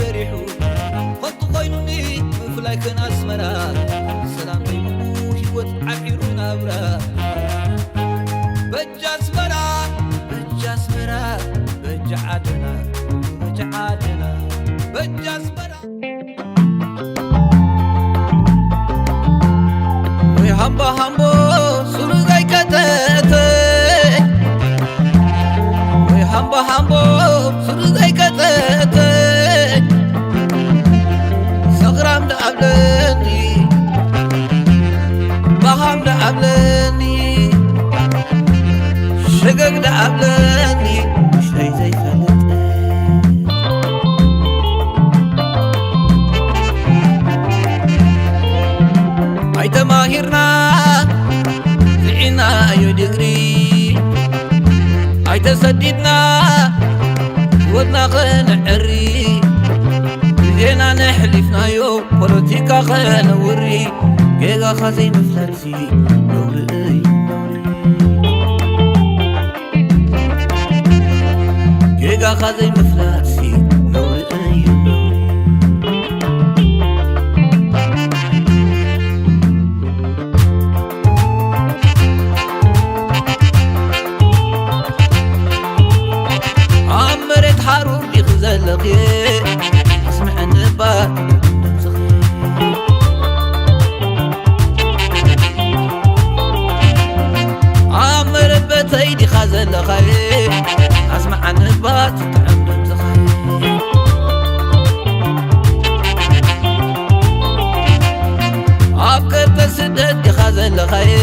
ፈሪሑ ኸንቱ ኾይኑኒ ምፍላይ ከን ኣስመራ ሰላም ዘይብሉ ህይወት ዓዒሩ ናብራ በጃ ኣስመራ በጃ ኣስመራ በጃ ዓድና በጃ ዓድና በጃ ኣስመራ ወይ ሃምቦ ሃምቦ ሱሩ ዘይከተተ ወይ ሃምቦ ሃምቦ ሱሩ ዘይከተተ ሰኽራም ደኣብለኒ ባሃም ደኣብለኒ ሸገግ ደኣብለኒ ውሽጠይ ዘይፈለጠ ኣይተማሂርና ስዒናዮ ድግሪ ኣይተሰዲድና ህይወትና ኸነዕሪ ግዜና ነሕሊፍናዮ ፖለቲካ ኸነውሪ ጌጋኻ ዘይምፍላጥሲ ነውሪ እዩ ነውሪ ጌጋኻ ዘይምፍላጥሲ ነውሪ እዩ ነውሪ ኣብ መሬት ሓሩር ዲኺ ዘለኺ ኣስምዐኒ እባ ድምፅኺ ኣብ መረበተይ ዲኻ ዘለኻየ ኣስምዓኒ እባ ትጥዕም ድምፅኻየ ኣብ ከርተ ስደት ዲኻ ዘለኻየ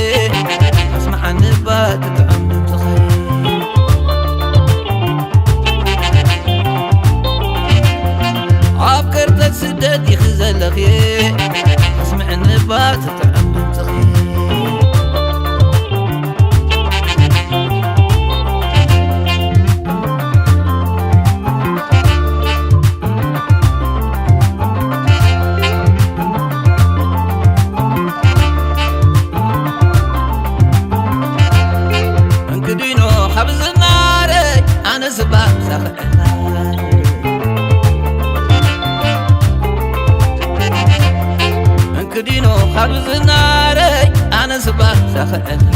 ኣስምዓኒ እባ ትጥዕም ድምፅኻየ ኣብ ከርተ ስደት ዲኺ ዘለኽየ ኣስምዕኒ እባ ትጥዕም ድምፅኺ እንክዲኖ ካብ ዝናረይ ኣነ ስባ ሳኽዕና እንክዲኖ ካብ ዝናረይ ኣነ ስባ ሳኽዕና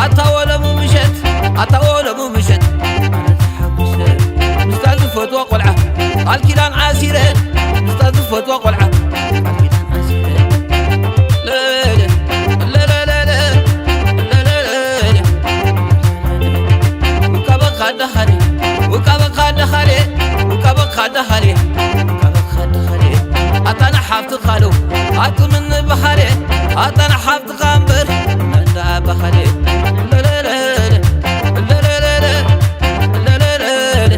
ኣታ ወለሙ ምሸት ኣታ ወለሙ ምሸት ኣነ ተሓጉሰ ምስታ ዝፈትዋ ቆልዓ ቃል ኪዳን ዓሲረ ምስታ ዝፈትዋ ቆልዓ ቃል ኪዳን ዓሲረ ለለ ለለለለ ለለለለ ውቃበኻ ደኻሌ ውቃበኻ ደኻሌ ውቃበኻ ደኻሌ ውቃበኻ ደኻሌ ኣታ ንሓፍትኻ ዶ ኣቱ ምን በኻሌ ኣታ ንሓፍትኻ እምበር እንዳ በኻሌ ለለለለ ለለለለ ለለለለ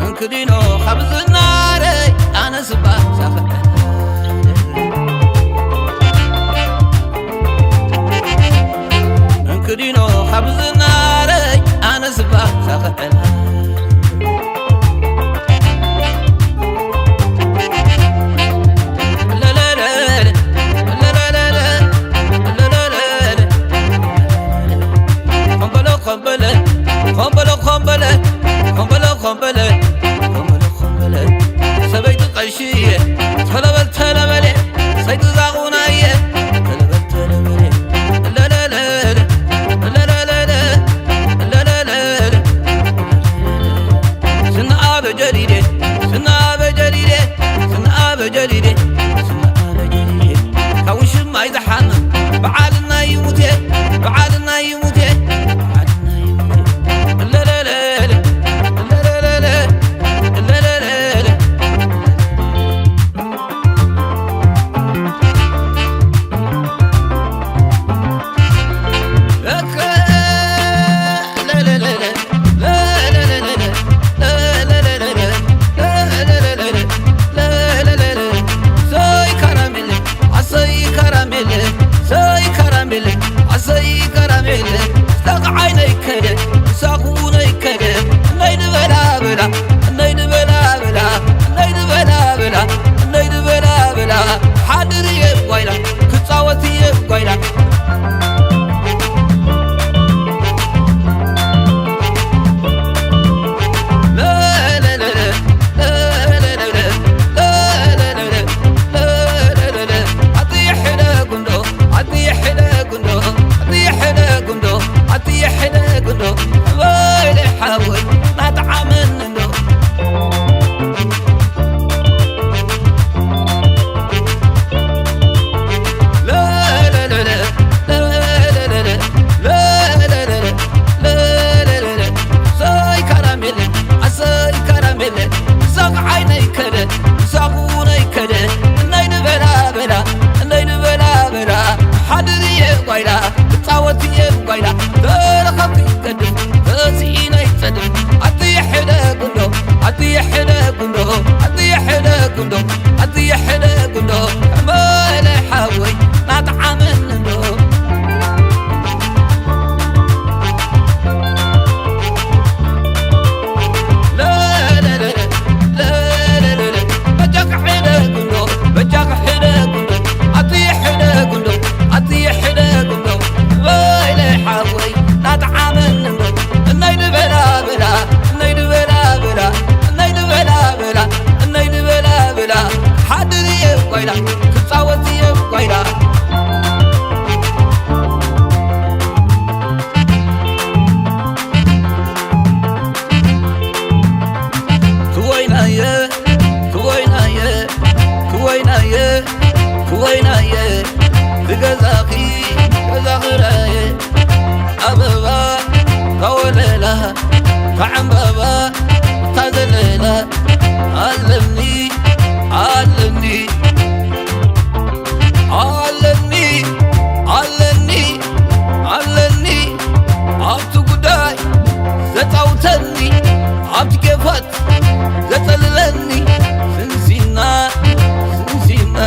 እንክዲኖ ካብ ዝናረይ ኣነ ስባ ሳኽዕን እንክዲኖ ካብ ዝናረይ ኣነ ስባ ሳኽዕን ባይዳ ተረኸብኩ ይገድፍ ተስኢነ ይጸድፍ ኣትየ ሕደ ጉንዶ ኣትየ ሕደ ጉንዶ ኣትየ ሕደ ጉንዶ ኣትየ ሕደ ጉንዶ ሕመለ ሓወይ ናጥዓመኒ እንዶ ለለለለ ለለለለ በጃካ ሕደ ጉንዶ በጃካ ሕደ ጉንዶ ኣትየ ሕደ ጉንዶ ኣትየ ሕደ ጉንዶ ወይለ ሓወይ ናጥዓመኒ እንዶ እናይ ድበላ በላ እናይ ድበላ በላ እናይ ድበላ በላ እናይ ድበላ በላ ሓድር እየ ጓይላ ክጻወት እየ ጓይላ ክወይናየ ክወይናየ ክወይናየ ክወይናየ ክገዛኺ ገዛኽረየ ኣበባ ታወለላ ታዕምባባ ታዘለላ ኣለኒ ኣለኒ ኣለኒ ኣለኒ ኣለኒ ኣብቲ ጉዳይ ዘጻውተኒ ኣብቲ ገፋት ዘጸልለኒ ስንሲና ስንሲና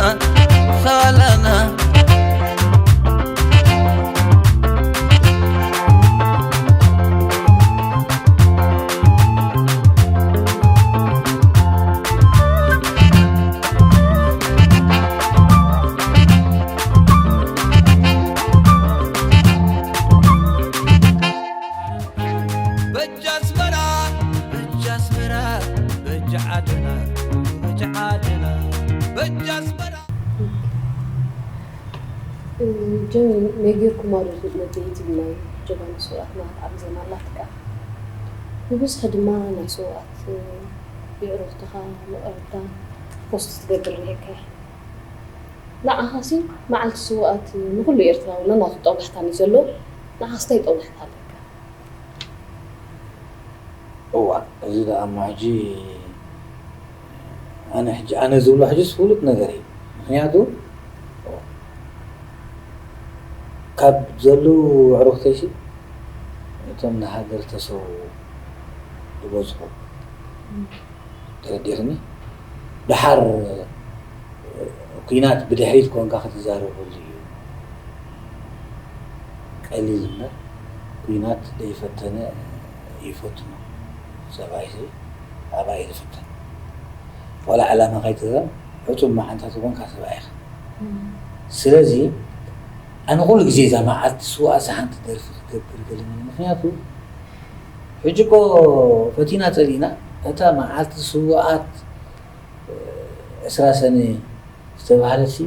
ሳላና በጃ ኣስመራ በጃ ኣስመራ በጃ ዓድና በጃ ዓድና በጃ ኣስመራ ጀሚል ነጊርኩማ ዶ ነቲ ዩቲብ ናይ ጀጋኑ ስውኣትና ክትዓብዘና ኣላትካ። ብብዝሒ ድማ ናይ ስውኣት የዕሩኽትኻ መቐርታ ፖስት ትገብር ርኤካ። ንዓኻሲ መዓልቲ ስውኣት ንኹሉ ኤርትራዊ ነናቱ ጦብላሕታ እዩ ዘሎ። ንዓኻስ እንታይ ጦብላሕታ ኣለካ? እዋ እዚ ደኣ እሞ ሕጂ ኣነ ሕጂ ኣነ ዝብሎ ሕጂስ ፍሉጥ ነገር እዩ። ምኽንያቱ ካብ ዘለዉ ኣዕሩኽተይሲ እቶም ንሃገር ዝተሰውኡ ዝበዝሑ ተረዲእኽኒ? ደሓር ኲናት ብድሕሪት ኮንካ ክትዛረበሉ እዩ ቀሊል እምበር ኲናት ዘይፈተነ ይፈትኖ ሰብኣይሲ ኣብኣ እዩ ዝፍተን ዋላ ዕላማኻ ኣይትዛረብ ሕጹብ መዓንታ ዝኾንካ ሰብኣይ ኢኻ ስለዚ ኣነ ኩሉ ግዜ እዛ መዓልቲ ስውኣት ሓንቲ ደርፊ ክገብር ገለ ምክንያቱ ሕጂ እኮ ፈቲና ጸሊእና እታ መዓልቲ ስውኣት ዕስራ ሰነ ዝተባህለት ሲ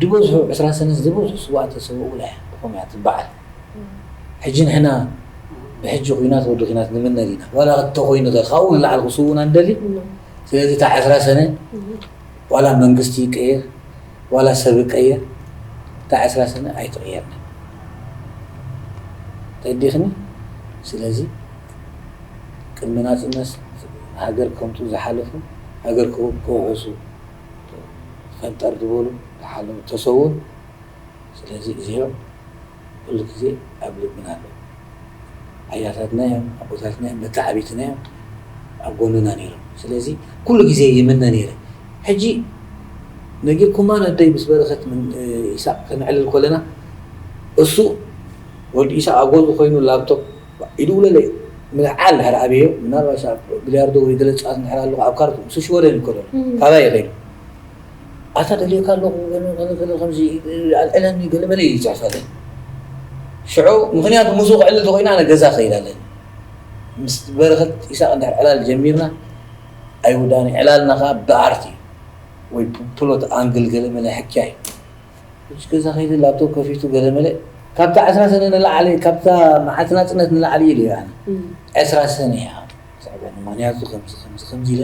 ዝበዝሑ ዕስራ ሰነ ዝበዝሑ ስውኣት ተሰውኡ ኢላ እያ ብኸምኡ እያ ትበዓል። ሕጂ ንሕና ብሕጂ ኹናት ወዲ ኹናት ንምነ ዲና ዋላ እንተኾይኑ ተ ካብኡ ንላዕሊ ክስውኡና ንደሊ። ስለዚ እታ ዕስራ ሰነ ዋላ መንግስቲ ይቀየር ዋላ ሰብ ይቀየር እታ ዕስራ ሰነ ኣይትቕየርና። ተዲኽኒ ስለዚ ቅድሚ ናፅነት ሃገር ከምፅኡ ዝሓለፉ ሃገር ከውሕሱ ፈንጠር ዝበሉ ዝሓለፉ ተሰውን ስለዚ እዚኦም ኩሉ ግዜ ኣብ ልብና ኣለዉ ኣያታትና እዮም ኣቦታትና እዮም መተዓቢትና እዮም ኣብ ጎንና ነይሮም ስለዚ ኩሉ ግዜ ይምነ ነይረ ሕጂ ነጊርኩማ ነደይ ምስ በረኸት ኢሳቅ ከነዕልል ከለና እሱ ወዲ ኢሳቅ ኣብ ጎኑ ኮይኑ ላፕቶፕ ይድውለለይ ምልዓል እንድሕር ኣብዮ ምናልባት ኣብ ቢልያርዶ ወይ ገለ ፃት እንድሕር ኣለኹ ኣብ ካርቱም እሱ ሽወደን ይከደሉ ካባይ ይኸይዱ ኣታ ደልየካ ኣለኹ ገለ ገለ ገለ ከምዚ ኣልዕለኒ ገለ በለ እዩ ዝፅሕፈለይ ሽዑ ምክንያቱ ምስኡ ክዕልል ተኮይነ ኣነ ገዛ ክኸይድ ኣለኒ ምስ በረኸት ኢሳቅ እንድሕር ዕላል ጀሚርና ኣይውዳእን እዩ ዕላልና ከዓ ብኣርት እዩ ወይ ፕሎት ኣንግል ገለ መለ ሕክያ እዩ ሕጂ ገዛ ከይደ ላፕቶፕ ከፊቱ ገለ መለ ካብታ ዕስራ ሰነ ንላዕሊ ካብታ መዓልቲ ናፅነት ንላዕሊ ኢሉ እዩ ኣነ ዕስራ ሰነ እያ ስዕበኒ ምክንያቱ ከምዚ ከምዚ ከምዚ ኢለ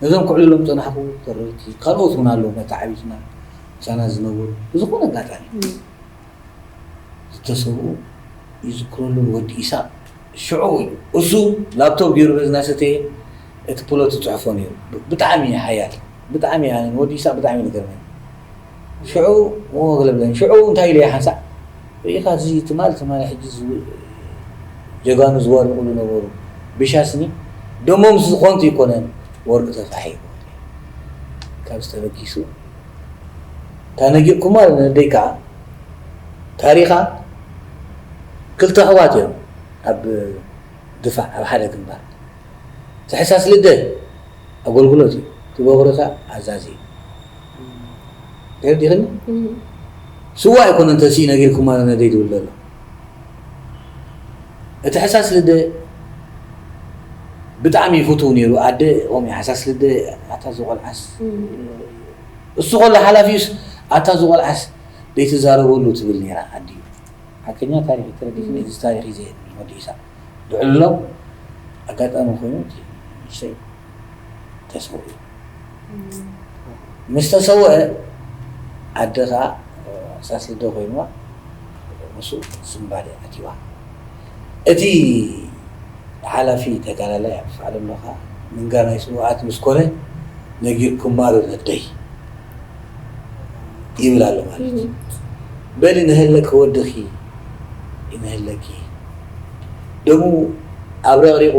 ነዞም ክዕልሎም ፀናሕኩ ተረርቲ ካልኦት እውን ኣለዉ መተዓቢትና ምሳና ዝነበሩ ብዝኾነ ኣጋጣሚ ዝተሰብኡ ይዝክረሉ ንወዲ ኢሳቅ ሽዑ እዩ እሱ ላፕቶፕ ገይሩ በዚ እናሰተየ እቲ ፕሎት ይፅሕፎ ነይሩ ብጣዕሚ ሓያል ብጣዕሚ ኣነ ንወዲ ኢሳቅ ብጣዕሚ ዝገርመኒ ሽዑ ሞ ገለ ብለኒ ሽዑ እንታይ ኢለ ሓንሳእ ርኢኻ እዚ ትማል ትማል ሕጂ ዝ- ጀጋኑ ዝዋድቑሉ ነበሩ። ብሻስኒ ደሞም ዝኾንቱ ይኮነን ወርቂ ተፋሒ ካብ ዝተበጊሱ እታ ነጊርኩማ ነደይ ከዓ ታሪኻ ክልተ ኣሕዋት እዮም ኣብ ድፋዕ ኣብ ሓደ ግንባር። እቲ ሕሳስ ልደ ኣገልግሎት እዩ። እቲ በኹሪ ከ ኣዛዚ እዩ። ተረዲኽኒ? ስዋ ኣይኮነን ተስኢ ነጊርኩማ ነደይ ትብል ዘሎ። እቲ ሕሳስ ልደ ብጣዕሚ ይፍትው ነይሩ። ኣደ ኦም ሕሳስ ልደ ኣታ ዝቆልዓስ እሱ ከሎ ሓላፊዩስ ኣታ ዝቆልዓስ ደይትዛረበሉ ትብል ነይራ ኣዲኡ። ሓቀኛ ታሪኽ ተረዲኽኒ እዚ ታሪኽ እዩ ዘየድኒ ወዲ ኢሳቅ ድዕሎ ኣጋጣሚ ኮይኑ እቲ ንእሽተይ ተሰውኡ። ምስ ተሰውአ ኣደ ከዓ ሳስልዶ ኮይንዋ ምስኡ ስምባደ ኣትዋ። እቲ ሓላፊ ተጋዳላይ ኣብ ፍዓል ኣለኻ ምንጋር ናይ ስውኣት ምስ ኮነ ነጊርኩማ ዶ ነደይ ይብል ኣሎ ማለት እዩ። በሊ ንህለኪ ወድኺ ይንህለኪ ደሙ ኣብረቕሪቑ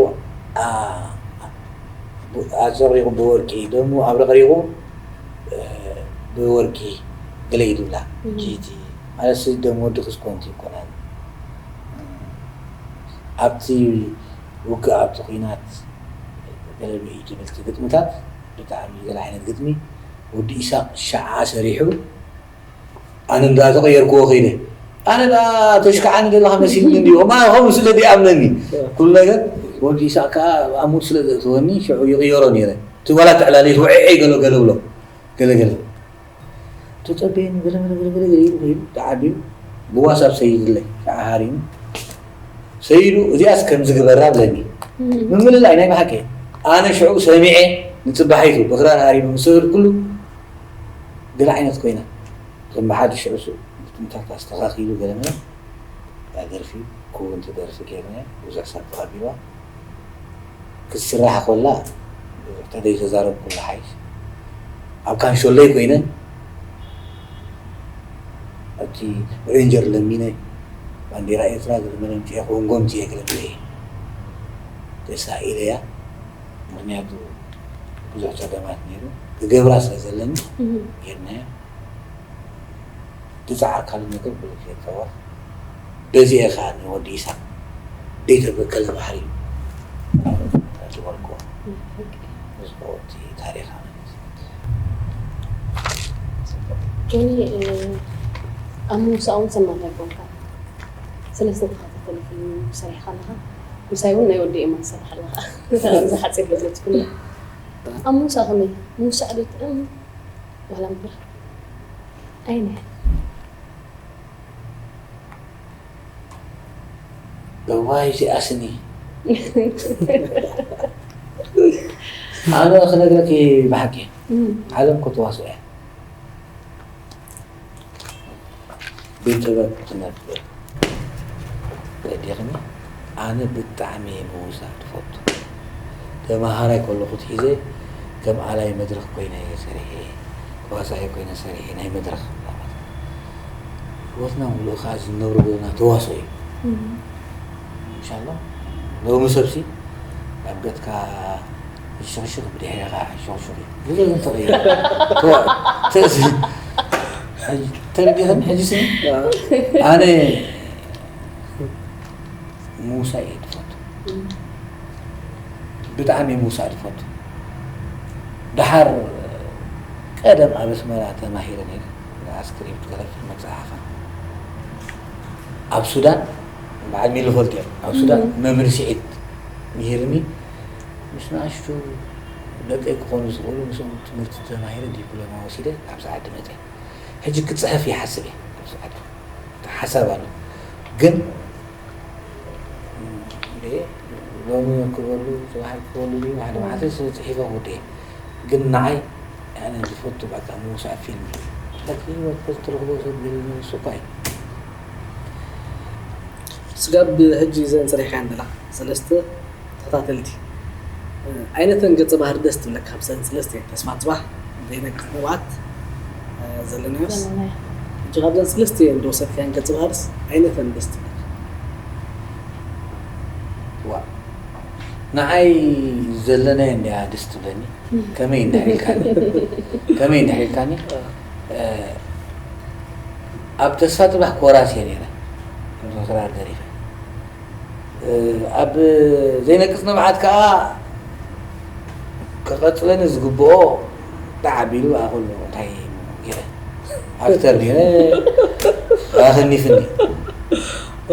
ኣፀሪቑ ብወርቂ ደሙ ኣብረቕሪቑ ብወርቂ ገለ ይድብላ ጂቲ ማለት ደም ወዲ ክስኮንቲ ይኮናል ኣብቲ ውግእ ኣብቲ ኩናት ገለብኢ ትብልቲ ግጥምታት ብጣዕሚ ገለ ዓይነት ግጥሚ ወዲ ኢሳቅ ሸዓ ሰሪሑ ኣነ እንዳ ተቐየርክዎ ከይደ ኣነ ዳ ተሽካዓኒ ዘለኻ መሲልኒ እንዲ ማ ከምኡ ስለ ዲኣምነኒ ኩሉ ነገር ወዲ ኢሳቅ ከዓ ኣሙድ ስለ ዘእተወኒ ሽዑ ይቕየሮ ነይረ እቲ ጓላት ተዕላሊት ውዕዐ ገሎ ገለ ብሎ ገለ ገለ ተጸበየኒ ገለ ገለ ገለ ገለ ገለ ኢሉ ከይዱ ተዓቢሩ ብዋሳብ ሰይድለይ ከዓ ሃሪሙ ሰይዱ እዚኣስ ከምዚ ግበራ ብለኒ ምምልላይ ናይ ብሓቂ ኣነ ሽዑ ሰሚዐ ንጽባሒቱ ብክራር ሃሪሙ ምስ ሰገድኩሉ ገለ ዓይነት ኮይና ከም ብሓድሽ ሽዑ ግጥምታት ኣስተኻኺሉ ገለ መለ እታ ደርፊ ክውን ትደርፊ ገይርና ብዙሕ ሰብ ተቐቢልዋ ክትስራሕ ኮላ ተደይ ተዛረብኩላ ሓይሽ ኣብ ካንሾለይ ኮይነ ኣብቲ ሬንጀር ለሚነ ባንዴራ ኤርትራ ዝለመነ ምፅኤ ክወንጎም ፅኤ ክለምፀ እየ ተሳኢለያ ምክንያቱ ብዙሕ ፀገማት ነይሩ ክገብራ ስለ ዘለኒ ጌርናያ ዝፀዓርካሉ ነገር ብዙሕ የንፀባርቕ በዚ እየ ከዓ ንወዲ ኢሳቅ ደይተበከለ ባሕሪ ዝበልክዎ ዝቆወቲ ታሪኻ ጆኒ ኣብ ምውሳእ እውን ሰማዕና ኣይኮንካ ሰለስተ ተኸታተለ ፊልም ሰሪሕካ ኣለኻ ምሳይ እውን ናይ ወዲ ኤማ ትሰርሕ ኣለኻ እዚ ሓፂር ገለ ትፍለ ኣብ ምውሳእ ከመይ ምውሳእ ዶ ይጥዕም ዋላ ምድራ ኣይነ እዋይ እዚኣስኒ ኣነ ክነግረኪ ብሓቂ ዓለም እኮ ተዋስኦ እያ ቤት ጥበብ ትነብር ተዲኽኒ ኣነ ብጣዕሚ እየ ምውሳእ ትፈቱ ተማሃራይ ከለኹ ትሒዘ ከም ኣላይ መድረኽ ኮይነ እየ ሰሪሐ ተዋሳኢ ኮይነ ሰሪሐ ናይ መድረኽ ህይወትና ሙሉእ ከዓ ዝነብሮ ዘለና ተዋስኦ እዩ ኢንሻላ ሎሚ ሰብሲ ኣብ ገጥካ ሕሽኽሽኽ ብድሕሪኻ ሕሽኽሽኽ እዩ ግዜ ግን ተቐይሩ ተረዲኸኒ ሕጂ ስኒ ኣነ ምውሳእ እየ ትፈቱ ብጣዕሚ ምውሳእ ትፈቱ ደሓር ቀደም ኣብ ኣስመራ ተማሂረ ነይረ ስክሪፕት ገለ መፅሓፋ ኣብ ሱዳን በዓል ሚሊ ፈልጥዮ ኣብ ሱዳን መምህር ስዒድ ምሂርኒ ምስ ንኣሽቱ ደቀይ ክኾኑ ዝኽእሉ ምስኦም ትምህርቲ ተማሂረ ዲፕሎማ ወሲደ ኣብ ሰዓዲ መፀ ሕጂ ክፅሕፍ ይሓስብ እየ ኣብ ሰዓዲ ሓሳብ ኣሎ ግን ሎሚ ክበሉ ፅባሕ ክበሉ ሓደ መዓልቲ ፅሒፈ ወደ ግን ንዓይ ኣነ ዝፈቱ በቃ ምውሳእ ፊልም እዩ። ሕጂ ህይወት ተዝትረኽቦ ሰብ ገለ ዝመልሱ እኳ እዩ። ስጋብ ሕጂ ዘን ሰሪሕካየን ዘላ ሰለስተ ተኸታተልቲ ኣይነተን ገፀ ባህሪ ደስ ትብለካ ካብ ሰን ሰለስተ ተስፋ ፅባሕ ዘይነቅሕ ንብዓት ዘለናዮስ ካብዘን ሰለስቲኤን ዝወሰድካየን ገጸ ባህርስ ዓይነተን ደስ ትብለካ? ዋ ንዓይ ዘለናዮ እንድያ ደስ ትብለኒ። ከመይ እንድሕር ኢልካኒ ከመይ እንድሕር ኢልካኒ ኣብ ተስፋ ጽባሕ ኮራስ እየ ነይረ። ክራር ደሪፈ ኣብ ዘይነቅጽ ንብዓት ከዓ ክቐጽለኒ ዝግብኦ ብጣዕ ኣቢሉ ኣኹሉ እንታይ ገይረ ኣክተር ገይረ ኣኸኒፍኒ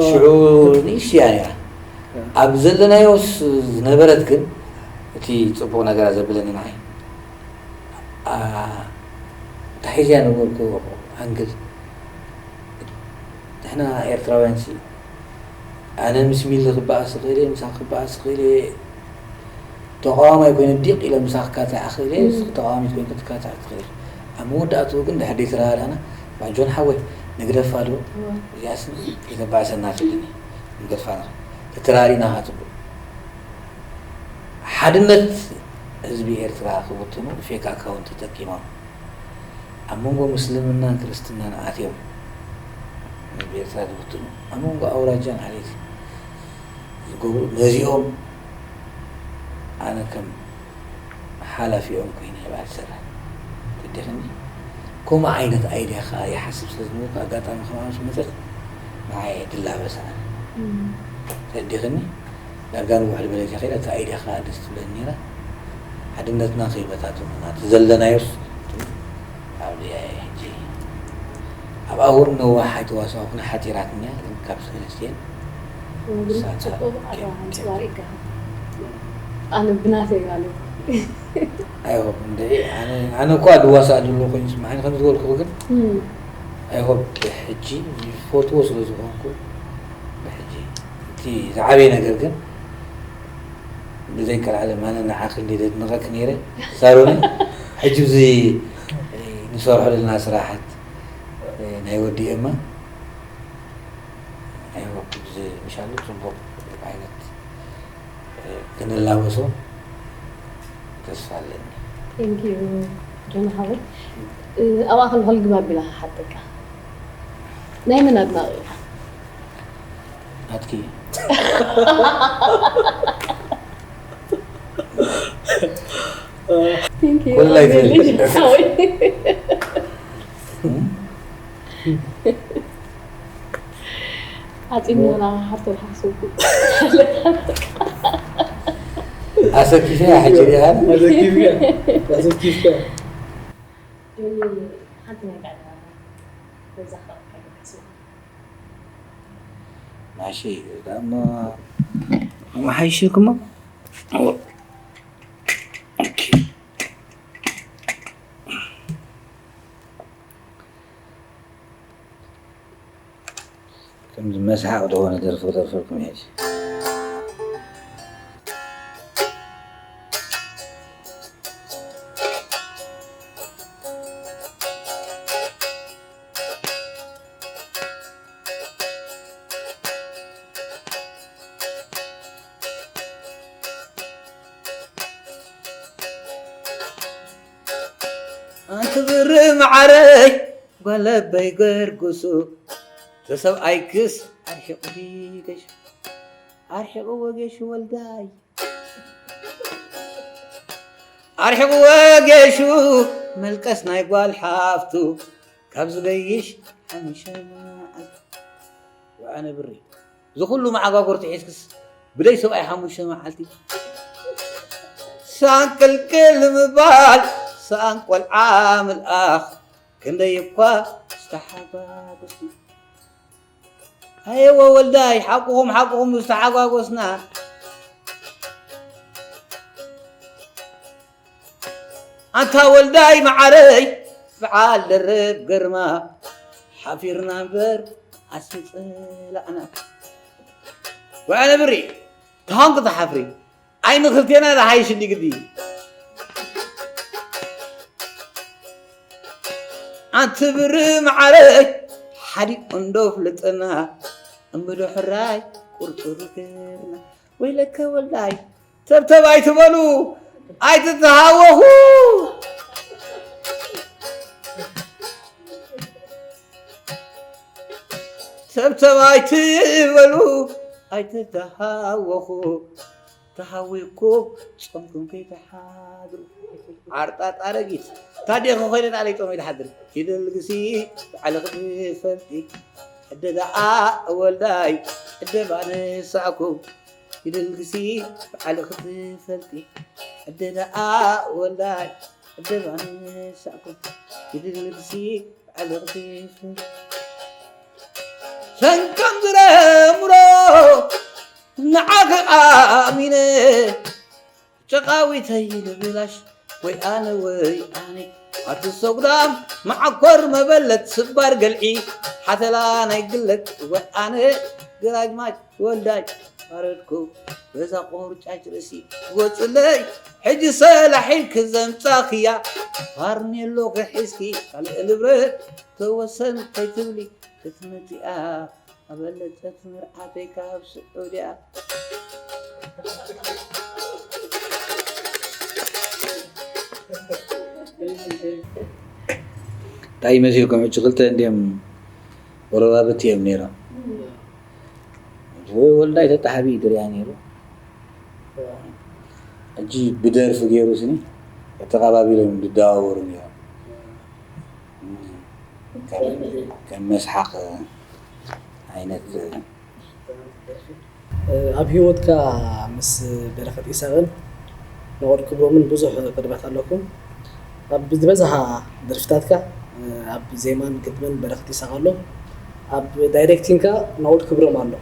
ሽዑ ንእሽያ ነይራ ኣብ ዘለናዮስ ዝነበረት ግን እቲ ፅቡቅ ነገራ ዘብለኒ ንዓይ ታሒዝያ ነበርኩ ኣንግል ንሕና ኤርትራውያን ሲ ኣነ ምስ ሚሊ ክበኣስ እኽእል እየ ምሳኺ ክበኣስ እኽእል እየ ተቃዋማይ ኮይነ ዲቕ ኢለ ምሳኺ ክካታዕ እኽእል እየ ንስኺ ተቃዋሚት ኮይንኪ ክትካታዕ ትኽእል ኣብ መወዳእትኡ ግን ድሕር ዘይተረዳዳእና ባጆን ሓወይ ንግደፋ ዶ እዚኣስ ከተባእሰና ትብልኒ ንገድፋ ንኽእል ተተራዲእና ከዓ ፅቡቅ ሓድነት ህዝቢ ኤርትራ ክብትኑ ፌክ ኣካውንት ተጠቂሞም ኣብ መንጎ ምስልምናን ክርስትናን ኣትዮም ህዝቢ ኤርትራ ዝብትኑ ኣብ መንጎ ኣውራጃን ዓሌት ዝገብሩ ነዚኦም ኣነ ከም ሓላፊኦም ኮይነ ይብሃል ዝሰርሕ ተዲኽኒ ከምኡ ዓይነት ኣይድያ ከዓ ይሓስብ ስለ ዝነበርኩ ኣጋጣሚ ከማምስ መፀት ንዓይ ድላበስ ኣነ ተዲኽኒ ዳርጋ ንውሕ ዝበለት እያ ከይዳ እታ ኣይድያ ከዓ ደስ ትብለኒ ነይራ ሓድነትና ከይበታተኑና እቲ ዘለናዮስ ኣብዚኣ እየ ሕጂ ኣብኣ እውን ነዋሕ ኣይተዋሳኹን ሓፂራትኒ እያ ግን ካብ ሰለስቲኤን ኣነ ብናተይ ማለት ኣይሆፕ እንደ ኣነ እኳ ድዋሳእ ዘሎ ኮይኑ ስማዓኒ ከም ዝበልኩ ግን ኣይሆፕ ብሕጂ ይፈትዎ ስለ ዝኾንኩ ብሕጂ እቲ ዝዓበየ ነገር ግን ብዘይ ቀልዓለም ኣነ ንዓኺ እንደ ዘድንቐኪ ነይረ ሳሮነ ሕጂ እዚ ንሰርሖ ዘለና ስራሓት ናይ ወዲ ኤማ ናይ ወዲ ምሻሉ ጽቡቕ ዓይነት ክንላበሶ ተስፋ ኣለኒ። ጆን ሓወይ ኣብኣ ከለኹ ልግብ ኣቢላ ክሓተካ ናይ መን ኣድናቒ ኢኻ? ናትኪ Thank you. ኮላይ ሓፂን ና ሓቶ ሓስብኩ ኣሰኪፈ ሕጂ ዲኣ ኣዘኪፍካ ኣዘኪፍካ ሓንቲ ነገር በዛ ማሺ ዳሞ መሓይሽኩሞ ከምዚ መስሓቕ ዝኾነ ደርፊ ክደርፈልኩም እየ ኣንቲ ብሪ መዓረይ ጓለበይ ገርጉሱ ተሰብኣይክስ ኣርሒቑ ገሹ ኣርሒቑ ወገሹ ወልዳይ ኣርሒቑ ወገሹ መልቀስ ናይ ጓል ሓፍቱ ካብ ዝገይሽ ሓሙሽተ መዓልቲ ወኣነ ብሪ እዚ ኩሉ መዓጋጎርቲ ሒዝክስ ብደይ ሰብኣይ ሓሙሽተ መዓልቲ ሳንቅልቅል ምባል ሳን ቆልዓ ምልኣኽ ክንደይ እኳ ዝተሓጓጎስ ኣየወ ወልዳይ ሓቁኹም ሓቁኹም ዝተሓጓጎስና ኣንታ ወልዳይ መዓረይ በዓል ደርብ ግርማ ሓፊርና እምበር ኣስምፀላእና ወያነ ብሪ ተሃንኩ ተሓፍሪ ኣይንክልቴና ዝሓይሽ እንዲ ግዲ ኣንቲ ብሪ መዓረይ ሓዲቁ እንዶ ፍልጥና እምዶ ሕራይ ቁርጥሩ ገርና ወይለከ ወልዳይ ተብተብ ኣይትበሉ ኣይትተሃወኹ ተብተብ ኣይትበሉ ኣይትተሃወኹ፣ ተሃዊኹ ጾምኩም ከይትሓድሩ። ዓርጣጥ ኣረጊት ታዴ ኸኾይነ ንዓለይ ጾመይ ትሓድር። ይደልግሲ ባዕልኺ ትፈልጢ፣ ዕደ ደኣ ወልዳይ ዕደ ባነሳእኩም። ይደልግሲ ባዕልኺ ትፈልጢ፣ ዕደ ደኣ ወልዳይ ዕደ ባነሳእኩም። ይደልግሲ ባዕልኺ ትፈልጢ። ሰንቀም ዝረምሮ ንዓኺ ኣሚነ፣ ጨቓዊተይ ንብላሽ ወይ ኣነ ወይ ኣነ። ኣቲ ሰጉዳም መዓኮር መበለት ስባር ገልዒ ሓተላ ናይ ግለት ወይ ኣነ ግራጅማች ወልዳይ ኣረድኩ በዛ ቆርጫጭ ርእሲ ወፅለይ ሕጂ ሰላሒን ክዘምፃኽያ ፋርኔሎ ክሒዝኪ ካልእ ንብረት ተወሰን ከይትብሊ ክትመፅኣ ኣበለጸት መርዓተይ ካብ ስዑድያ። እንታይ ይመስልኩም? ሕጂ ክልተ እንዲዮም ወረባብቲ እዮም ነይሮም። ወይ ወልዳይ ተጣሓቢ እዩ ድሪያ ነይሩ። ሕጂ ብደርፊ ገይሩ ስኒ ተቐባቢሎም ዝደዋወሩ ነይሮም። ከም መስሓቕ ዓይነት። ኣብ ህይወትካ ምስ በረኸት ኢሳቕን ናኦድ ክብሮምን ብዙሕ ቅርበት ኣለኩም። ኣብ ዝበዝሓ ደርፍታትካ ኣብ ዜማን ግጥምን በረኸት ኢሳቕ ኣሎ። ኣብ ዳይሬክቲንግካ ናኦድ ክብሮም ኣሎ።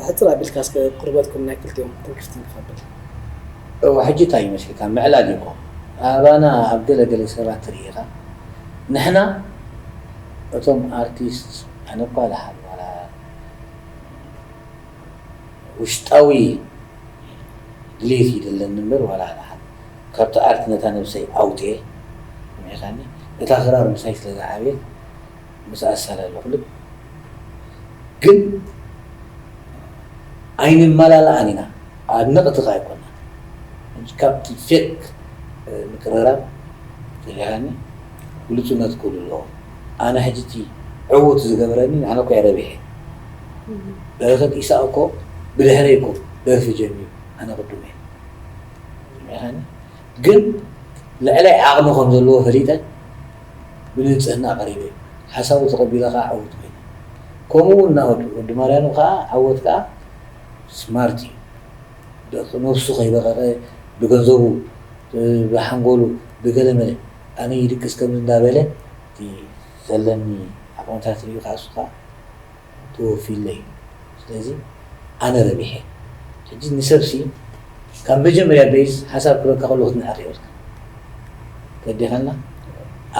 ሕጽር ኣቢልካ እስከ ቅርበትኩም ናይ ክልቲኦም ትንክፍትን ክኸብል። እወ፣ ሕጂ እንታይ ይመስልካ ምዕላል እኮ ኣባና ኣብ ገለ ገለ ሰባት ትርኢ ኢኻ። ንሕና እቶም ኣርቲስት ኣነ እኳ ደሓን ዋላ ውሽጣዊ ድሌት እዩ ዘለኒ እምበር ዋላ ደሓን ካብቲ ኣርት ነታ ነብሰይ ኣውፅኤ ስሚዕካኒ እታ ክራር ምሳይ ስለ ዝዓበየት ምስ ኣሳላለኹ ግን ኣይንመላላኣን ኢና ኣድነቕቲ ከ ኣይኮና ካብቲ ፌክ ምቅርራብ ተሪሃኒ ግልፁነት ክህሉ ኣለዎ ኣነ ሕጂ እቲ ዕዉት ዝገበረኒ ኣነ እኮ እየ ረቢሐ በረከት ኢሳቅ እኮ ብድሕረይ እኮ ደርፊ ጀሚሩ ኣነ ቅድሙ እየ ግን ልዕለይ ዓቕሚ ከም ዘለዎ ፈሊጠ ብንፅህና ቀሪበ ሓሳቡ ተቐቢለ ከዓ ዕዉት ኮይነ ከምኡ እውን ናወዱ ወዲ ማርያኑ ከዓ ዓወት ከዓ ስማርት እዩ ደቂ ነብሱ ከይበቐቐ ብገንዘቡ ብሓንጎሉ ብገለመለ ኣነ ይድቅስ ከምዚ እንዳበለ እቲ ዘለኒ ዓቕምታት ሪኡ ከዓ እሱ ከዓ ተወፊለይ ስለዚ ኣነ ረቢሐ ሕጂ ንሰብሲ ካብ መጀመርያ ቤዝ ሓሳብ ክበካ ከሎ ክትንዕቕ ይበልካ ተዲኸና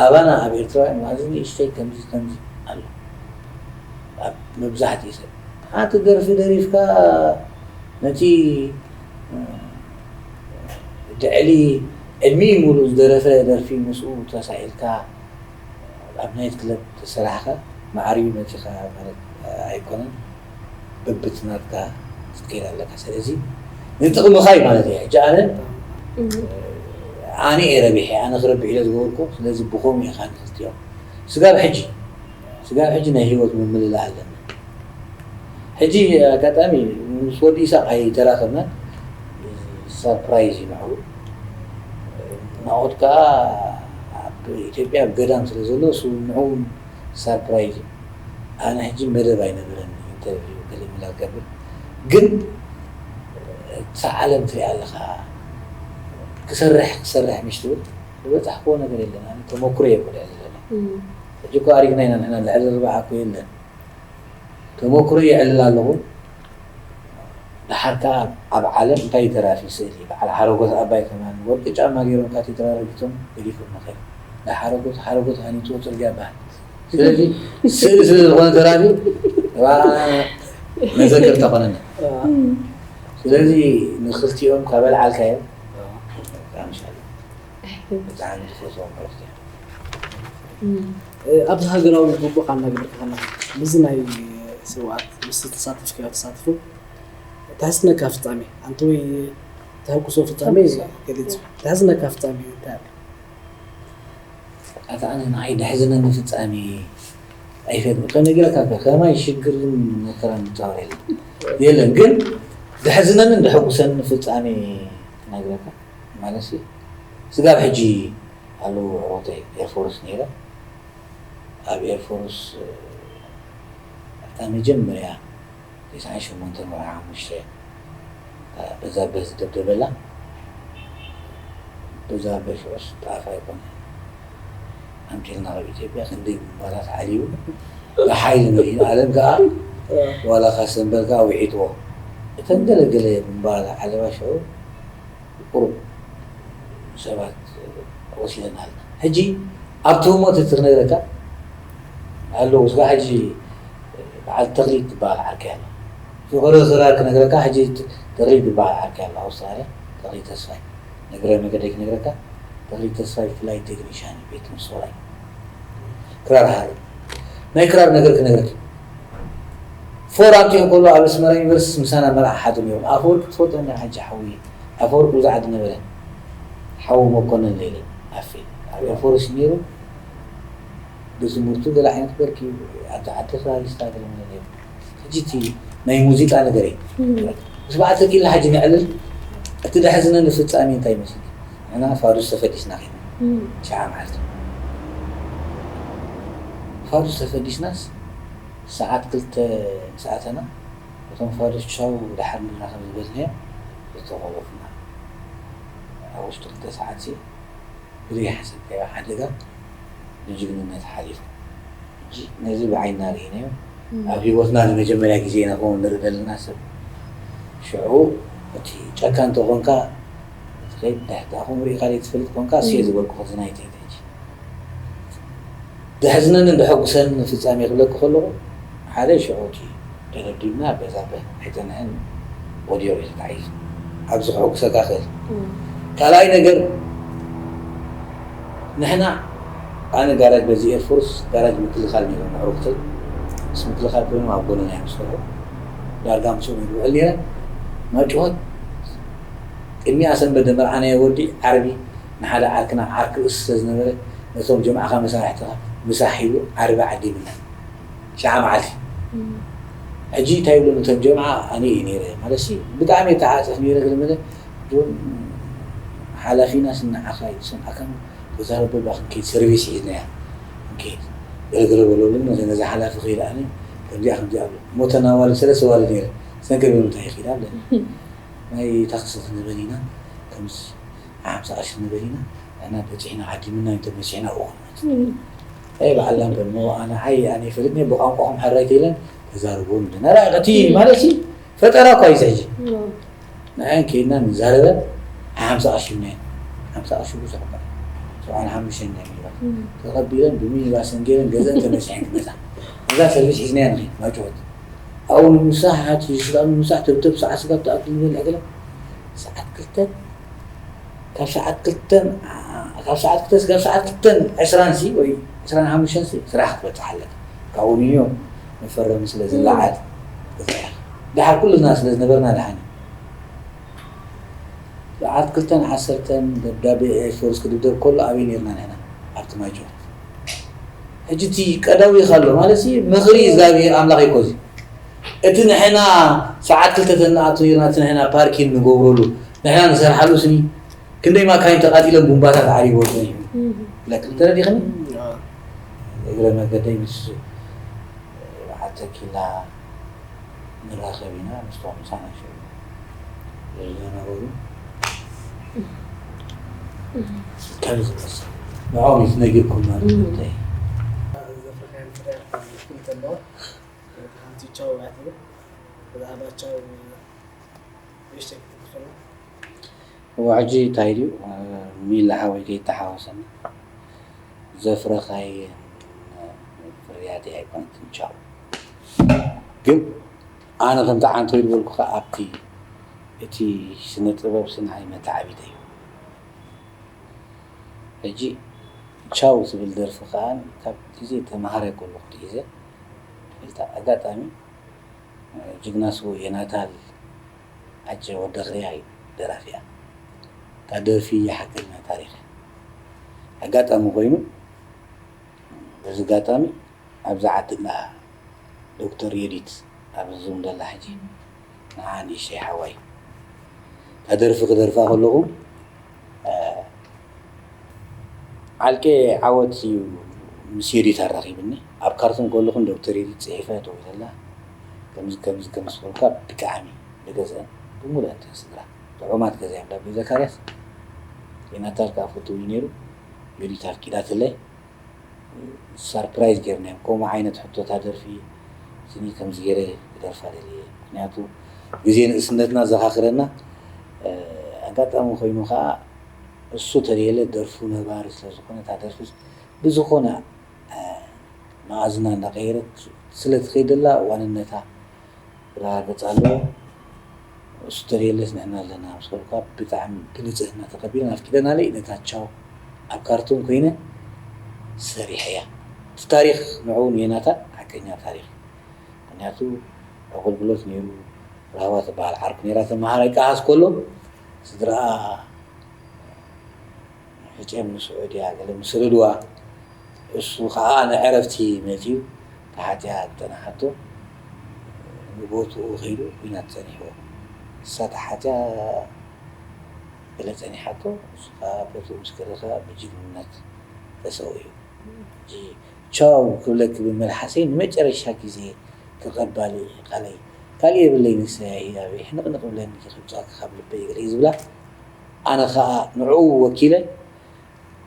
ኣባና ኣብ ኤርትራውያን ማእዚ ንእሽተይ ከምዚ ከምዚ ኣሎ ኣብ መብዛሕትኡ ሰብ ኣቲ ደርፊ ደሪፍካ ነቲ ድዕሊ ዕድሚ ሙሉእ ዝደረፈ ደርፊ ምስኡ ተሳኢልካ ኣብ ናይት ክለብ ተሰራሕካ ማዕርዩ መፂኻ ማለት ኣይኮነን በብትናትካ ክትከይድ ኣለካ ስለዚ ንጥቕምኻ እዩ ማለት እዩ ሕጂ ኣነ ኣነ እየ ረቢሐ ኣነ ክረብሕ ኢለ ዝገበርኩ ስለዚ ብኸምኡ ኢኻ ንክልቲኦም ስጋብ ሕጂ ስጋብ ሕጂ ናይ ሂወት ምምልላእ ኣለና ሕጂ ኣጋጣሚ ምስ ወዲ ኢሳቅ ኣይተራኸብናን ሳርፕራይዝ እዩ ንዕኡ ናኦድ ከዓ ኣብ ኢትዮጵያ ኣብ ገዳም ስለ ዘሎ እሱ ንዕኡ ሳርፕራይዝ እዩ ኣነ ሕጂ መደብ ኣይነበረን ኢንተርቪው ገለ ምላ ገብር ግን እታ ዓለም ትሪኣ ኣለኻ ክሰርሕ ክሰርሕ ምሽ ትብል ዝበፃሕክዎ ነገር የለን ኣነ ተመኩሮ እየ ኮልዕል ዘለኹ ሕጂ እኮ ኣሪግና ኢና ንሕና ልዕሊ ርባዓ እኮ የለን ተመኩሮ የዕልል ኣለኹ ደሓር ከዓ ኣብ ዓለም እንታይ ተራፊ ስእሊ በዓል ሓረጎት ኣባይ ከማን ወርቂ ጫማ ገይሮም ካቴድራል ረጊቶም ገዲፎም መኸ ሓረጎት ሓረጎት ሃኒፅዎ ፅርግያ በሃል ስለዚ ስእሊ ስለ ዝኾነ ተራፊ ነዘክር ተኾነና ስለዚ ንክልቲኦም ካብ ኣልዓልካዮም ብጣዕሚ ዝፈትዎም ዕረፍቲ እዮም ኣብዚ ሃገራዊ ግቡእ ካና ግብር ከና ምስዚ ናይ ስውኣት ምስ ተሳተፍካዮ ተሳትፎ ተሕስነካ ፍጻሜ ኣንተ ወይ ተሐጉሶ ፍጻሜ ገሊጹ ተሕስነካ ፍጻሜ እንታይ ኣሎ ኣታ ኣነ ንዓይ ደሕዝነኒ ፍጻሜ ኣይፈልጥን። ከነግረካ ከ ከማይ ሽግርን መከራን ዝፃወር የለን። የለን፣ ግን ዘሕዝነንን ዘሐጉሰንን ፍጻሜ ክነግረካ ማለት ሲ፣ ስጋብ ሕጂ ኣለዉ ኣሕዋተይ ኤርፎርስ ነይረ። ኣብ ኤርፎርስ፣ እ፣ ኣብታ መጀመርያ ተስዓን ሸሞንተን ወርሒ ሓሙሽተ፣ በዛብህ ዝደብደበላ፣ በዛብህ ሽዑስ ጣፍ ኣይኮነ ኣምፂልና ካብ ኢትዮጵያ ክንደይ ምባላት ዓሊቡ ብሓይሊ መሊኡ። ዓለም ከዓ ዋላ ካሰንበል ከዓ ውሒጥዎ። እተን ገለገለ ምባላት ዓለባ ሽዑ ቁሩብ ሰባት ወሲደና ኣለና። ሕጂ ኣብቲ ህሞት እቲ ክነግረካ ኣለዉ፣ ስጋ ሕጂ በዓል ተኽሊት ትበሃል ዓርከይ ኣላ። ፍቕሪ ክራር ክነግረካ፣ ሕጂ ተኽሊት ዝበሃል ዓርከይ ኣላ ኣውስትራልያ፣ ተኽሊት ተስፋይ። ንእግረ መገደይ ክነግረካ፣ ተኽሊት ተስፋይ ፍላይት ቴክኒሻን እዩ፣ ቤት ትምህርቲ ሶራይ። ክራር ሃርም። ናይ ክራር ነገር ክነግረካ። ፎር ኣምፂኦም ከሎ ኣብ ኣስመራ ዩኒቨርሲቲ ምሳና መርዓ ሓዱ ነይሮም። ኣፈወርቂ ትፈልጦ እንዲኻ ሕጂ ሓውየ? ኣፈወርቂ ብዙ ዓዲ ነበረ። ሓው መኮነን ለይለ ኣፌ ኣብ ኤርፎርስ ነይሩ። ብትምህርቱ ገለ ዓይነት በርኪ ኣብቲ ዓዲ ክራሪስታ ገለ መለ ነይሩ። ሕጂ እቲ ናይ ሙዚቃ ነገር እዩ። እም። ምስ በዓል ተኪላ ሕጂ ነዕልል። እቲ ደሕዝነኒ ፍጻሜ እንታይ ይመስል? ንሕና ፋዱስ ተፈዲስና ኸይና። እም። ሸዓ መዓልቲ። ፋዱስ ተፈዲስናስ ሰዓት ክልተ ምስ ኣተና፣ እቶም ፋዱስ ቻው ደሓር ንራኸብ ዝበልናዮም ዝተኾለፉና። ኣብ ውሽጢ ክልተ ሰዓት ሲ ብዘይሓሰብካዮ ሓደጋ ብጅግንነት ሓሊፉ። ሕጂ ነዚ ብዓይንና ርኢናዮ። እም። ኣብ ህይወትና ንመጀመርያ ግዜ ኢና ከምኡ ንርኢ ዘለና ሰብ። ሽዑ እቲ ጫካ እንተኾንካ፣ ትኸይድ፣ ዳሕታ ከምኡ ርኢኻ ዘይትፈልጥ ኮንካ፣ እም። ስየ ዝበልኩ፣ እዚ ናይ ትሕቲ ሕጂ። ዘሕዝነንን ዘሐጉሰንን ፍጻሜ ክብለኪ ከለኹ፣ ሓደ ሽዑ እቲ ተደብዲብና በዛብህ ኣይጸንሐን፣ ወዲቑ እዩ ተታሒዙ። ኣብዚ ከሐጉሰካ ክእል። እም። ካልኣይ ነገር፣ ንሕና፣ ኣነ ጋራጅ በዚ ኤርፎርስ፣ ጋራጅ ምክልኻል ነይሮም፣ ኣዕሩኽተይ ምስ ምክልኻል ኮይኖም ኣብ ጎንና እዮም ዝሰርሑ። ዳርጋ ምስኦም እየ ዝውዕል ነይረ። ማይ ጩኸት ቅድሚኣ ሰንበት ደመርዓናዮ ወዲ ዓርቢ ንሓደ ዓርክና ዓርኪ ርእሲ ስለ ዝነበረ፣ ነቶም ጀማዕኻ መሳርሕትኻ ምሳሕ ኢሉ ዓርቢ ዓዲምና። ሸዓ መዓልቲ። እም። ሕጂ እንታይ ይብሉ ነቶም ጀምዓ? ኣነ እየ ነይረ። ማለትሲ ብጣዕሚ እየ ተዓፀፍ ነይረ፣ ግን መለ ጆን ሓላፊና ስናዓኻ እዩ፣ ስንዓካ ተዛረብ በባ ክንከይድ ሰርቪስ ሒዝናያ ክንከይድ። ገለገለ በለሉን ነዚ ሓላፊ ከይድ ኣነ ከምዚኣ ከምዚኣ ኣሎ። እሞ እተን ኣዋልድ ሰለስተ ኣዋልድ ነይረ። ሰንከ ብምንታይ ይኽኢላ ብለን። ናይ ታክሲ ክንበል ኢና፣ ከምዚ ሓምሳ ቅርሺ ንበል ኢና፣ ንሕና በፂሕና ዓዲምና እንተ መፂሕና እኹል። እም። ኣይ በዓል ላምበ እሞ ኣነ ዓይ ኣነ ይፈልጥ እየ፣ ብቋንቋኹም ሕራይ ተይለን ተዛርቡ ንብለና። ራእይ እቲ እም። ማለት ሲ ፈጠራ እኳ እዩ ሕጂ። እም። ንዓን ከይድና ንዛረበን ሓምሳ ቅርሺ እምነን። ሓምሳ ቅርሺ ብዙሕ እኳ እዩ። ሰብዓን ሓሙሽተን ናይ ሚኒባስ። እም። ተቐቢለን ብሚኒባስ እንጌለን ገዘን ተመሲሐን ክመፃ። እዛ ሰርቪስ ሒዝናያ ንኸይድ ማይጨወት። ኣብኡ ንምሳሕ፣ ሓንቲ ስጋ ንምሳሕ፣ ተብተብ ሰዓት ስጋ ትኣክል ንበልዕ ገለ። ሰዓት ክልተን፣ ካብ ሰዓት ክልተን፣ ካብ ሰዓት ክልተ ስጋብ ሰዓት ክልተን ዕስራን ሲ ወይ ዕስራን ሓሙሽተን ሲ ስራሕ ክትበፅሕ ኣለካ። ካብኡ ንዮ መፈረሚ ስለ ዝለዓል፣ እም። ክትሪኣ። ደሓር ኩልና ስለ ዝነበርና ደሓን እዩ። ሰዓት ክልተን ዓሰርተን ደብዳቤ ኤርፎርስ ክድብደብ ከሎ ኣበይ ነይርና ንሕና? ኣብቲ ማይጨው። ሕጂ እቲ ቀዳዊ ኢኻ ኣሎ ማለት ሲ ምኽሪ እግዚኣብሔር ኣምላኽ እዩ እኮ እዚ። እቲ ንሕና ሰዓት ክልተ ተንኣቱ ነይርና፣ እቲ ንሕና ፓርኪን ንገብረሉ፣ ንሕና ንሰርሓሉ ስኒ፣ ክንደይ ማካይን ተቓጢለን ቡምባታት ዓሪብዎ ጸኒሑ። እም። ብለክ ተረዲኽኒ? እም። እግረ መገደይ ምስ በዓል ተኪላ ንራኸብ ኢና፣ ምስቶም ምሳና ሽዑ ዝነበሩ ከም ዝመስል ንዕኦም እዩ ነጊርኩም ማለት እም። እንታይ? ዘፍረኻየን ፍርያት ክልተ ኣለዋ። ሓንቲ ቻው እያ ትብል። ብዛዕባ ቻው ንእሽተይ ክትገልጸልና? እዋ፣ ሕጂ እንታይ ድዩ፣ ሚላ ሓወይ ከይተሓወሰኒ፣ ዘፍረኻየን ፍርያተይ ኣይኮነትን ቻው። ግን ኣነ ከምቲ ዓንቶ ዝበልኩኻ ኣብቲ እቲ ስነ ጥበብ ሲ ንዓይ መተዓቢተይ እዩ። ሕጂ ቻው ዝብል ደርፊ ከኣ ካብ ግዜ ተምሃራይ ከለኹ ሒዘ፣ ትፈልጣ፣ ኣጋጣሚ ጅግና ስዉእ ዮናታን ዓጀ ወዲ ኽርያ እዩ ደራፊኣ። እታ ደርፊ ሓቀኛ ታሪኽ እያ። ኣጋጣሚ ኮይኑ፣ በዚ ኣጋጣሚ ኣብዛ ዓዲ እንዳ ዶክተር ዮዲት ኣብ ዙም ዘላ ሕጂ ንዓ ንእሽተይ ሓዋይ እታ ደርፊ ክደርፋ ከለኹ፣ እ፣ ዓልቄ ዓወት እዩ ምስ ዮዲት ኣራኺብኒ። ኣብ ካርቱም ከለኹ ዶክተር ዮዲት ጽሒፈ ደዊለላ። ከምዚ፣ ከምዚ፣ ከምዚ ክብልካ ብጣዕሚ ብገዝአን ብምሉአን እተን ስድራ ጥዑማት ገዛ እዮም። ዳቤ ዘካርያስ ዮናታን ከኣ ፍቱው እዩ ነይሩ። ዮዲት ኣፍቂዳትለይ። ሰርፕራይዝ ጌርናዮም። ከምኡ ዓይነት ሕቶ እታ ደርፊ ስኒ ከምዚ ገይረ ክደርፋ ደልየ። ምኽንያቱ ግዜ ንእስነትና ዘኻኽረና። እ፣ ኣጋጣሚ ኮይኑ ኸኣ እሱ ተደየለ ደርፉ ነባሪ ስለ ዝኾነ እታ ደርፊ ብዝኾነ፣ እ፣ መኣዝና እንዳቐየረት ስለ ትኸይደላ ዋንነታ ክረጋገጽ ኣለዎ። እሱ ተደየለስ ንሕና ኣለና ምስ በልኳ ብጣዕሚ ብንጽህና ተቐቢለን ኣፍቂደናለይ። ነታ ቻው ኣብ ካርቱም ኮይነ ሰሪሐያ። እቲ ታሪኽ ንዕኡ ንዮናታን ሓቀኛ ታሪኽ። ምኽንያቱ ኣገልግሎት ነይሩ። ራህዋ ትበሃል ዓርኩ ነይራ ተመሃራይ ከኣ ኣስኮሎ ስድራኣ ሕጨም ንስዑድያ ገለ ምስ ሰደድዋ፣ እሱ ኸዓ ንዕረፍቲ መጺኡ ተሓትያ ዝጸናሓቶ ንቦትኡ ኸይዱ ኲናት ጸኒሕዎ። እሳ ተሓትያ ገለ ጸኒሓቶ፣ እሱ ኸዓ ቦትኡ ምስ ከደ ኸዓ ብጅግንነት ተሰዊኡ። ሕጂ ቻው ክብለኪ ብመልሓሰይ ንመጨረሻ ግዜ ተቐባሊ ቃለይ። ካልእ የብለይ ንሰ ያሂ ኣበይ ሕንቕንቕ ብለኒ ከብጻኪ ካብ ልበይ ገለ እዩ ዝብላ። ኣነ ኸኣ ንዕኡ ወኪለ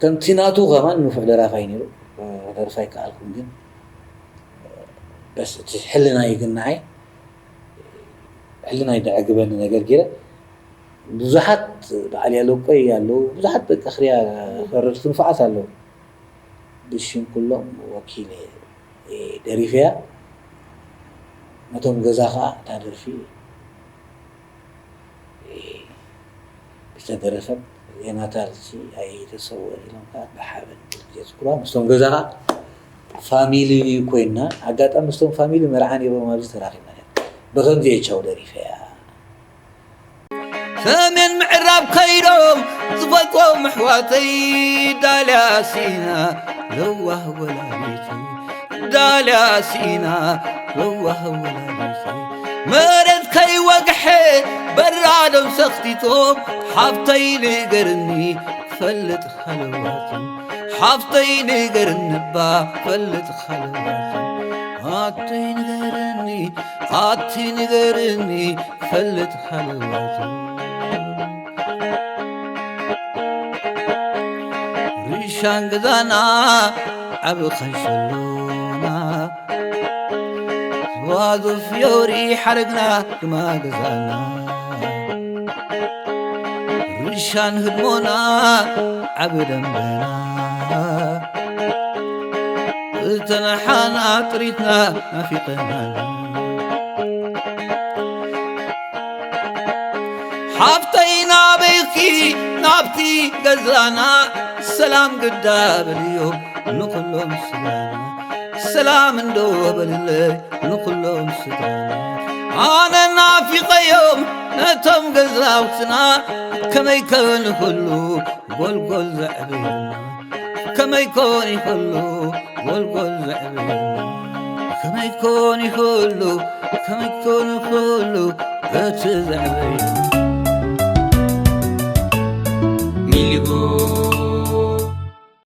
ከምቲ ናቱ ከማን ንፉዕ ደራፋይ ነይሩ። ክደርፍ ኣይከኣልኩን ግን በስ እቲ ሕልናይ ግን ንዓይ ሕልናይ ደዕግበኒ ነገር ገይረ ብዙሓት በዓል ያለቆይ ኣለዉ ብዙሓት በቃ ክሪያ ፈረድቲ ንፉዓት ኣለዉ። ብሽም ኩሎም ወኪለ ደሪፈያ። ነቶም ገዛ ኸዓ እታ ደርፊ ዝተደረፈት ዜናታ ርእሲ ኣይተሰውአን ኢሎም ከዓ ብሓበን ግዜ ዝዝክሩዋ ምስቶም ገዛ ከዓ ፋሚሊ ኮይና ኣጋጣሚ ምስቶም ፋሚሊ መርዓ ነይሮም ኣብዚ ተራኺብና ነርና። ብኸምዚ እየ ቻው ደሪፈያ። ሰሜን ምዕራብ ከይዶም ዝፈልጦም ኣሕዋተይ ዳልያ ሲና ለዋህ ወላዲተይ ዳልያ ሲና ለዋህ ወላዲተይ መሬት ከይወግሐ በራዶም ሰኽቲቶም ሓፍተይ ንገርኒ ክፈልጥ ሃለዋቱ ሓፍተይ ንገርኒ እባ ክፈልጥ ሃለዋቱ ኣተይ ንገርኒ ኣቲ ንገርኒ ክፈልጥ ሃለዋቱ ርሻን ገዛና ዓብ ኸንሸሎና ዝዋዞ ፍዮሪ ሓረግና ግማ ገዛና ርሻን ህድሞና ዓብ ደንበና እተናሓና ጥሪትና ናፊቐናና ሓፍተይ ናበይኪ ናብቲ ገዛና ሰላም ግዳ በልዮም ንኹሎም ስጋና ሰላም እንዶ በልለይ ንኹሎም ስጋና ኣነ ናፊቐዮም ነቶም ገዛውትና ከመይ ከንህሉ ጎልጎል ዘዕብየና ከመይ ኮን ይኽሉ ጎልጎል ዘዕብየና ከመይ ኮን ይኽሉ ከመይ ኮን ይኽሉ እቲ ዘዕብየና ሚሊጎ